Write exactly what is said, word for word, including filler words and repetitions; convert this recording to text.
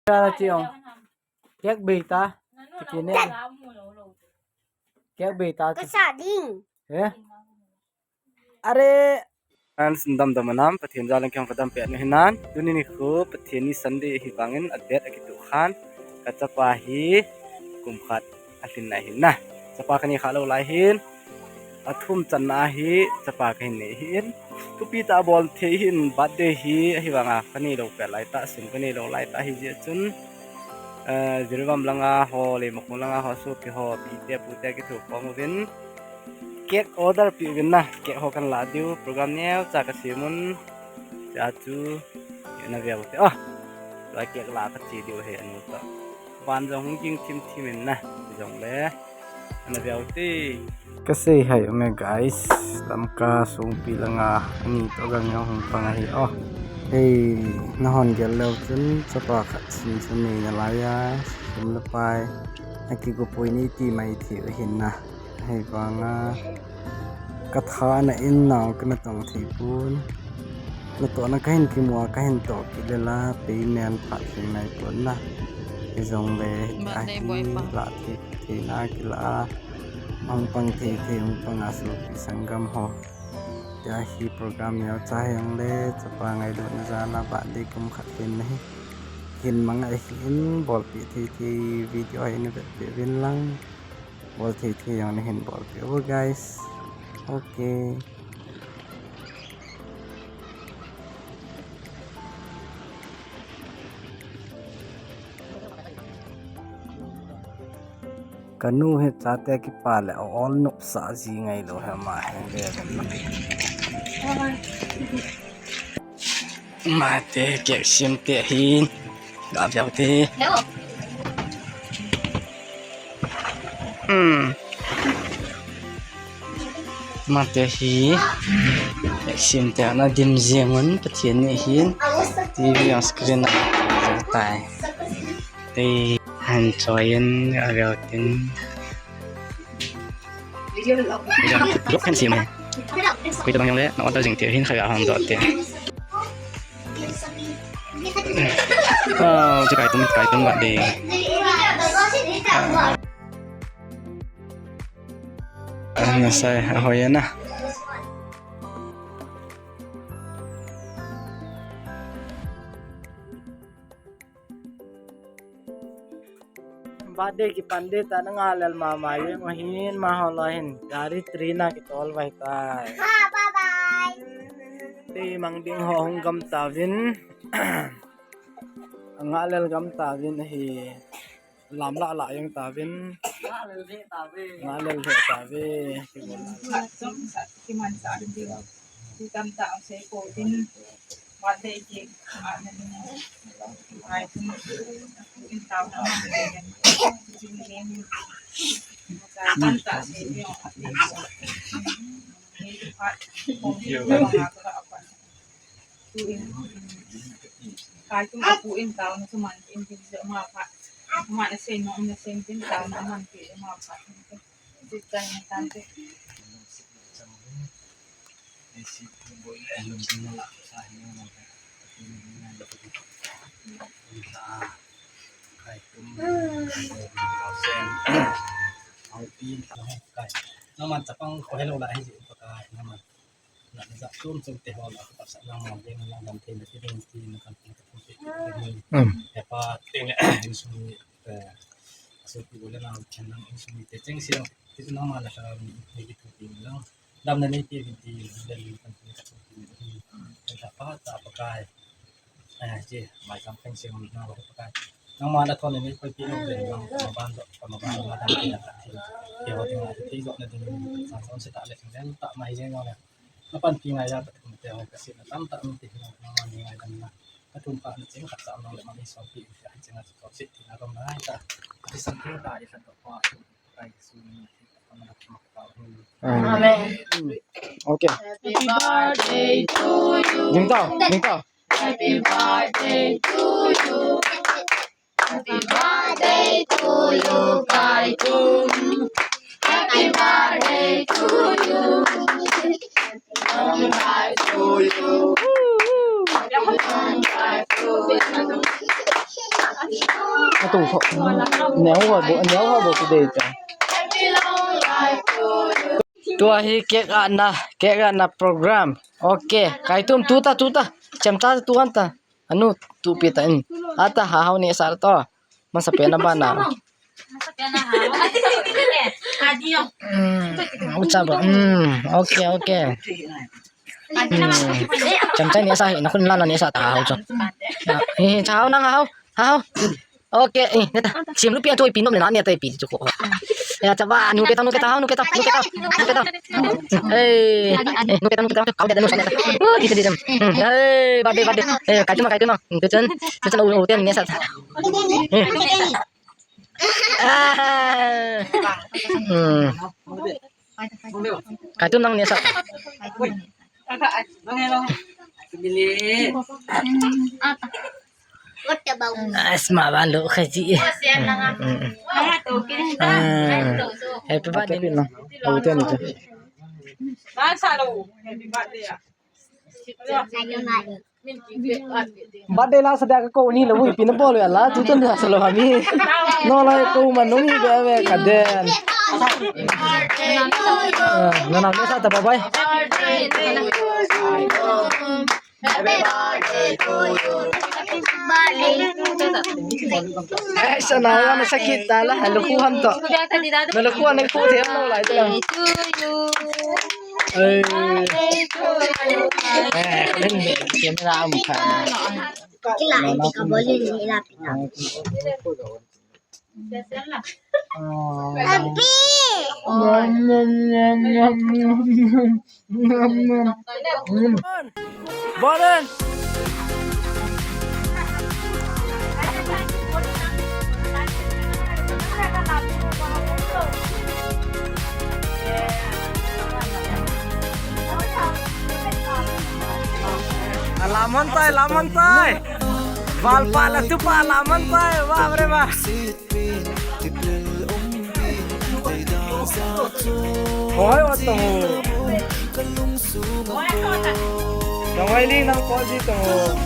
Kya chi ong? Cake bei ta. Kiki ne. Cake bei ta. Kasa ding. Eh? Are. An sindam dam anam, Pathen jal in kihong kadam peh nu hinan. Tuni nikho Pathen ni Sunday hi vangin adet akitu khan. Kachapa hi kum khat alhin na hin na. Chapa kani kha lo lai hin. Athum channa hi chapa kahin nei hin. Thupi ta bol thei hin birthday hi ahi vanga kanei lo peh lai ta, sim kanei lo lai ta hi jeh chun. Eh, Jiribam langa ho, Leimakhong langa ho, sopi ho, pite, pute kithu khom uvin. Cake order peh uvin na, cake ho kan la diu, program neocha kasem un. Tia chu, na veu te. Oh, tua cake la kache diu he anu ta. Van jong hung ging thim thim in na, jong le. Ana veu te. Kasei hai ume guys, Lamka Songpi langa ani to gang jong hung pang ahi o. Hei, nahon gel leu chun chapa khat sum chu nei nalai a, sum le pai. Akigopoi nei ti mai thei u hin na. Hei vanga, katha na in nao kana tong thei pon. Natohna kahin kimu a, kahin toh kit le la, payment phat thei nai pon na. Hijong le, ahi, la thei, theina kila a. Hung pang thei thei, hung pang a sopi sanggam ho. Tia hi program neocha hi jong le, chapa ngailutna jal a birthday kum khat hin na hi. Hin mang ahi in, bolpeh thei thei video hi na vetpeh uvin lang. Bol thei thei jong nahin bolpeh uvo guys. Okay. Kanu hi chate kipa le a ol nopsa ji ngai lou hi ama hi le. Mate, cake sem te hin. Ga veu te. Hmm. Mate hi. Cake sem te na dim jeng un Pathen ni hin. T V on screen a tai. Te han choi in ga veu tin. Video log khan sem e. Koi tabang jong le, na order jing te hin kha ga hong dot te. Oh, chi kai tum, chi kai tum ga de. Ah, na sai, a hoi na. Birthday kipan ding ta na ngalel mama jeng ahin, ma ho lo hin gari three na kitol vai tai. Ha, bye bye. Te mang ding ho hung gam tauvin. Ngalel gam tauvin ahi. Lam la la jeng tauvin. Ngalel he tauve. Ngalel he tauve. Kiman sa ding. Ti tam ta ang sei ko tin. Birthday cake. Ai tin. In tau na. Tam ta sei ko. Ni pat. Ko ni ko ma ko apa. Kai tum kapu in tau na suman in tin se ma pat. Ma na sei no na sei tin tau na man ti ma pat. Ti tan tan ti. Naman tapang ko hello la hi pa ka naman. Na, na, tum tum te ho la ka sa na mo ding na dam te na ti ding ti na kan ti ka tum te. Hmm. He pa ting le insung ni, eh, asu ti bole na chen na insung ni te cheng si na ti na ma na ka ni ki tu ti na. Dam na ni ti ti na le ni kan ti ka tum ti. He pa ta pa kai. Eh, chi, mai kam pheng sing na lo pa kai. Nangma na thon ni koi pi lo le nang ma ban do, ma ban ma dam ti na ka ti. Ti ho ti na ti do na ti ni sa son se ta le chen ta mai jeng na. Napanpi ngai ja, Pathen te ho ka sina tamtah um ti hi nangma ni ngai dan na. Ka thum pha na ching khat sa nang le mani so pi ka ching a chu to sit ti na rom nai ta. Ti san ti ta i khat to pa. Kai su ni ti ka na ma ka hu. Amen. Okay. Happy birthday to you. Ding ta, ding ta. Happy birthday to you. Happy birthday to you, Kai Kum. Happy birthday to you. Long life to you. Long life to you. Atung kho. Neo ho bo, neo ho bo ku dei ta. Tua hi cake ana, cake ana program. Okay, Kaitum tuta, tuta. Chemta tuan ta. Anu tupi ta in. Ata hahau nesa to. Masapen a bana. Hmm, ucha ba. Hmm, okay, okay. Hmm. Chemcha nesa hi, nakhun lana nesa ta hahau cho. Hi, hi, cha hau nang hau. Hau. Okay, eh, neta. Sim lu pian tu pi nom le na neta pi chu ko. Ya cha ba, nu ke ta, nu ke ta, nu ke ta, nu ke ta, nu ke ta. Eh, eh, nu ke ta, nu ke ta. Kau de nu sa neta. Oh, di di di. Hmm. Eh, birthday, birthday. Eh, Kaitum, Kaitum. Tu chen, tu chen u ten nesa. Eh. Ah. Hmm. Kaitum nang nesa. Asma ban lo khaji. Hmm, hmm. Ah. Happy birthday. Happy birthday. Birthday la sa dia ka ko ni lo wi pin bol ya la tu tun sa lo ha mi. No la ko ma no mi be be ka den. Ah, no na sa ta bye bye. Eh, sa na wa na sakit ta la, halo ku ham to. Na lo ku na ku the no la ito la. Eh. Eh, len camera am kha. Kila ito ka bolin ni la pina. Abi. Bolen. Alamon tai, lamon tai. Valpa la tupa alamon tai. Wa bre wa. Hoi, wa tong. Tong ai li nang ko ji tong.